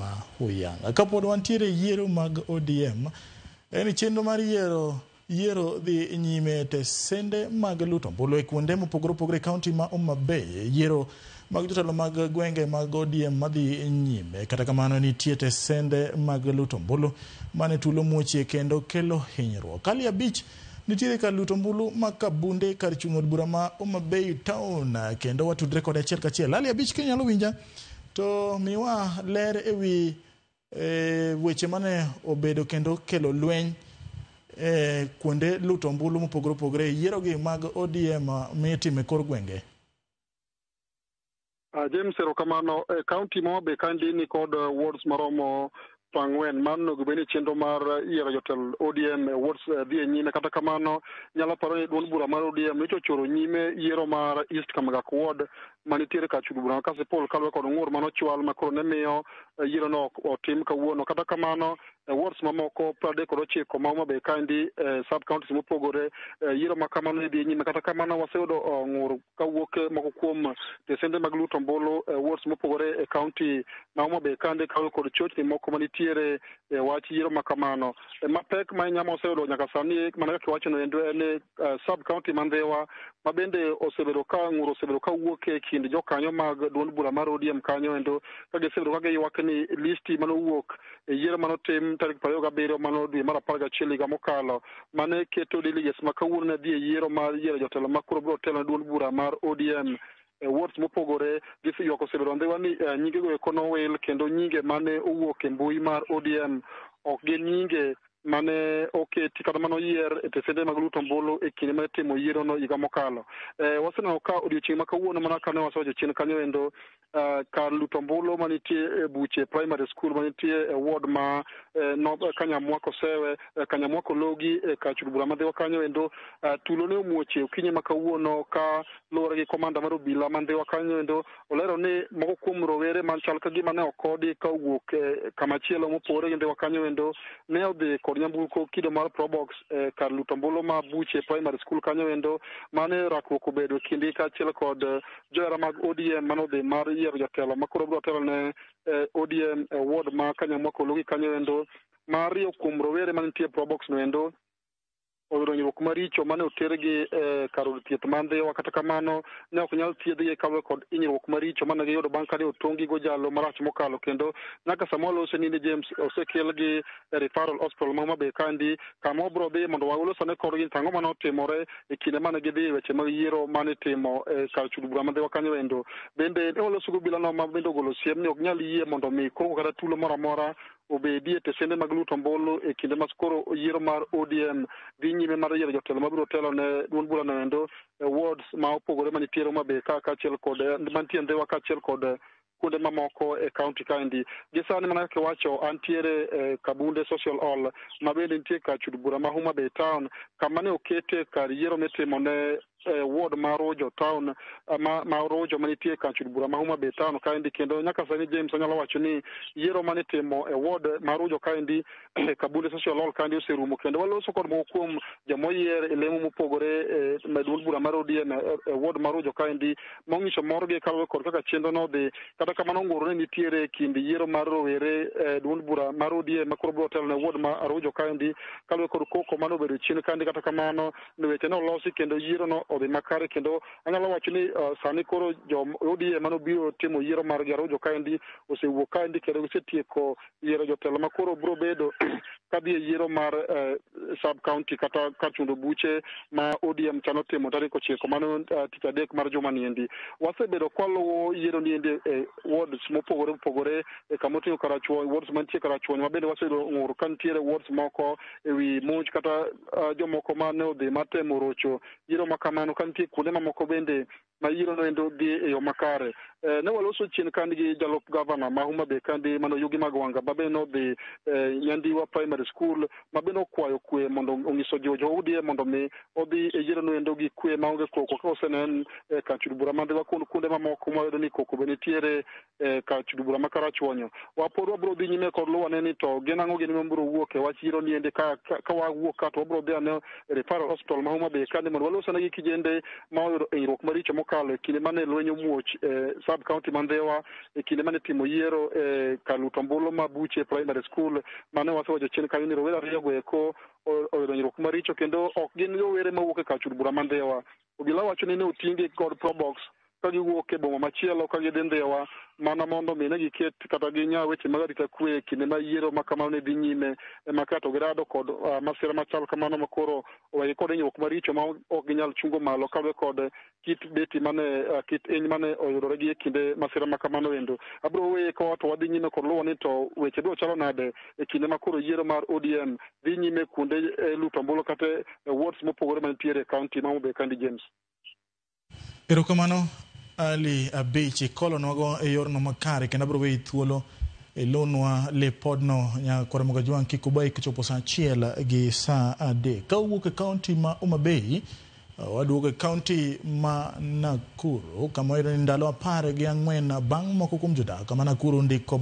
ma Huyanga. Kapod wantiere e yiero mag ODM, en chenro mar yiero dhi nyime tesende mag luto ombulu e kuonde mopogore opogore e kaunti ma Homa Bay. Yiero mag jotelo mag gwenge mag ODM madhi nyime. Kata kamano nitie tesende mag luto ombulu mane tulo muochie kendo kelo hinyruok. Ali Abich nitiere kar luto ombulu ma Kabunde kar chung' od bura ma Homa Bay town kendo watudre kode achiel kachiel. Ali Abich kinyalo winja to miwa ler ewi weche mane obedo kendo kelo lweny e kuonde luto ombulu mopogore opogore e yierogi mag ODM mitimo e kor gwenge. James, erokamano. E kaunti ma Homa Bay kaendi ni kod wards maromo 40 mano onego bed ni chenro mar yiero jotelo ODM e wards dhi e nyime. Kata kamano, nyalo paro ni duond bura mar ODM nyocha ochoro nyime yiero mar East Kamagak Ward manitiere kar chudo bura ma Kasipul kaluwore kod ng'ur manochwal ma koro ne miyo yiero no ok otim kawuono. Kata kamano, e wards mamoko 39 ma Homa Bay kaendi e sub counties mopogore, yiero ma kamano ne dhi nyime. Kata kamano, waseyudo ng'ur kawuok moko kuom tesende mag luto ombulu e wards mopogore e county ma Homa Bay kaendi kaluwore kod chochni moko manitiere e wach yiero ma kamano. Mapek ma inyama oseyudo nyaka sani mana kaka iwacho no endo en ni sub county ma Ndhiwa ma bende osebedo ka ng'ur osebedo ka wuok e kind jokanyo mag duond bura mar ODM kanyo endo ka gisebedo ka giywak ni listi manowuok e yiero manotim tarik 27 mano dwe mar 11 higa mokalo mane keto delegates ma kawuono ne dhi e yiero mar yiero jotelo ma koro biro telo ne duond bura mar ODM e wards mopogore. Giseywak osebedo Ndhiwa ni nyingego eko nowil kendo nyinge mane owuok e mbui mar ODM ok gin nyinge mane oketi kata mane oyier e tesende mag luto ombulu e kinde mane timo yiero no higa mokalo. Waseneno ka odiochieng' ma kawuono mana kane wasewacho chien kanyo endo, kar luto ombulu manitie e Buche Primary School manitie e ward ma no, Kanyamwa Kosewe, Kanyamwa Kologi e kar chud bura ma Ndhiwa kanyo endo, tulo ne omuoch e okinyi ma kawuono ka luwore gi komanda mar obila ma Ndhiwa kanyo endo olero ni moko kuom rowere man chal ka gima ne okodi ka owuok e kama chielo mopogore gi Ndhiwa kanyo endo ne odhi kod nyamburko kido mar Probox e kar luto ombulu ma Buche Primary School kanyo endo mane rakruok obedo e kindgi kaachiel kod johera mag ODM mane odhi mar yiero jatelo ma koro biro telo ne ODM e ward ma Kanyamwa Kologi kanyo endo. Ma ariyo kuom rowere manitie e Probox no endo oyudo hinyruok maricho mane otergi e kar od thieth ma Ndhiwa. Kata kamano, ne ok nyal thiedhgi kaluwore kod hinyruok maricho mane giyudo bang' kane otong' gi gojalo marach mokalo, kendo nyaka sama walose ni James osekelgi e referral hospital ma Homa Bay kaendi kama wabiro dhi mondo walosane korgi to ang'o mane otimore e kinde mane gidhi e weche mag yiero mane itimo e kar chud bura ma Ndhiwa kanyo endo. Bende ne waloso gi obila no ma bende ogolo siem ni ok nyal yie mondo mi koko kata tulo moro amora obedie e tesende mag luto ombulu e kinde ma koro yiero mar ODM dhi nyime mar yiero jotelo mabiro telo ne duond bura no endo e wards ma opogore manitiere Homa Bay ka kaachiel kod mantie Ndhiwa kaachiel kod kuonde mamoko e county kaendi. Gi sani mana kaka iwacho, antiere e Kabunde Social Hall ma bende nitie kar chud bura ma Homa Bay town kama ne okete kar yiero mitimo ne ward ma Rojo town, ma Rojo manitie kar chud bura ma Homa Bay town kaendi. Kendo nyaka sani James anyalo wacho ni yiero manitimo e ward ma Rojo kaendi e Kabunde Social Hall kaendi oserumo, kendo waloso kod moko kuom jomoyier e lemo mopogore e duond bura mar ODM e ward ma Rojo kaendi monyiso morgi kaluwore kod kaka chenro nodhi. Kata kamano, ng'ur ne nitiere e kind yiero mar rowere e duond bura mar ODM ma koro biro telo ne ward ma Rojo kaendi kaluwore kod koko mane obedo chien kaendi. Kata kamano, ni weche ne olosi kendo yiero no odhi makare, kendo anyalo wacho ni sani koro jo ODM mane obiro timo yiero margi Arujo kaendi osewuok kaendi kendo gisetieko yiero jotelo ma koro biro bedo kadhi e yiero mar sub county kata kar chundo buche ma ODM chano timo tarik 9 mano tich adek mar juma niendi. Wasebedo kwaluwo yiero niendi e wards mopogore opogore e kama oting'o Karachuonyo, wards mantie Karachuonyo ma bende waseyudo ng'ur ka nitiere wards moko ewi monj kata jomoko mane odhi mar temo rocho yiero ma kamano ka nitie kuonde mamoko bende ma yiero no endo dhi e yo makare. Ne waloso chien kan gi jalup gavana ma Homa Bay kandi mano Yugi Magwanga ma bende nodhi Nyandiwa Primary School ma bende okwayo kwe mondo onyiso jo ODM mondo mi odhi e yiero no endo gi kwe maonge koko kaka osenen e kar chud bura ma Ndhiwa kod kuonde mamoko mwayudo ni koko be nitiere e kar chud bura ma Karachuonyo. Wapod wabiro dhi nyime kod luwo ni to gin ang'o gini mabiro wuok e wach yiero ni endi ka wawuok ka to wabiro dhi ane e referral hospital ma Homa Bay kandi mondo walos ane gi kijende ma oyudo hinyruok maricho mokalo. mokalo e kinde mane lweny omuoch e sub county ma Ndhiwa e kinde mane timo yiero e kar luto ombulu ma Buche Primary School mane wasewacho chien kanyo ni rowere ariyogo eko oyudo hinyruok maricho kendo ok gin rowere mawuok e kar chud bura ma Ndhiwa. Obila wacho ni ne oting'gi kod probox ka giwuok e boma machielo ka gidhi Ndhiwa mana mondo mi ne giket kata ginya weche mag arita kwe e kinde ma yiero ma kamano ne dhi nyime ema kato girado kod masira machal kamano ma koro owegi kod hinyruok maricho ma ok ginyal chungo malo kaluwore kod kit beti mane kit iny mane oyudore gi e kinde masira ma kamano endo. Abiro weye ka to wadhi nyime kod luwo ni to weche biro chalo nade e kinde ma koro yiero mar ODM dhi nyime kuonde luto ombulu kata e wards mopogore mantiere e county ma Homa Bay Kandi James. Erokamano Ali Abich ikolonwago e yorno makare kendo abiro weyi thuolo ilonwa lipodno nyakwar Mogajwang' kik ubayi kichopo saa 1 gi saa 3. Ka owuok e kaunti ma Homa Bay, waduogo e kaunti ma Nakuru kama wayudo ni ndalo 14 bang' moko kuom jodak ma Nakuru ndiko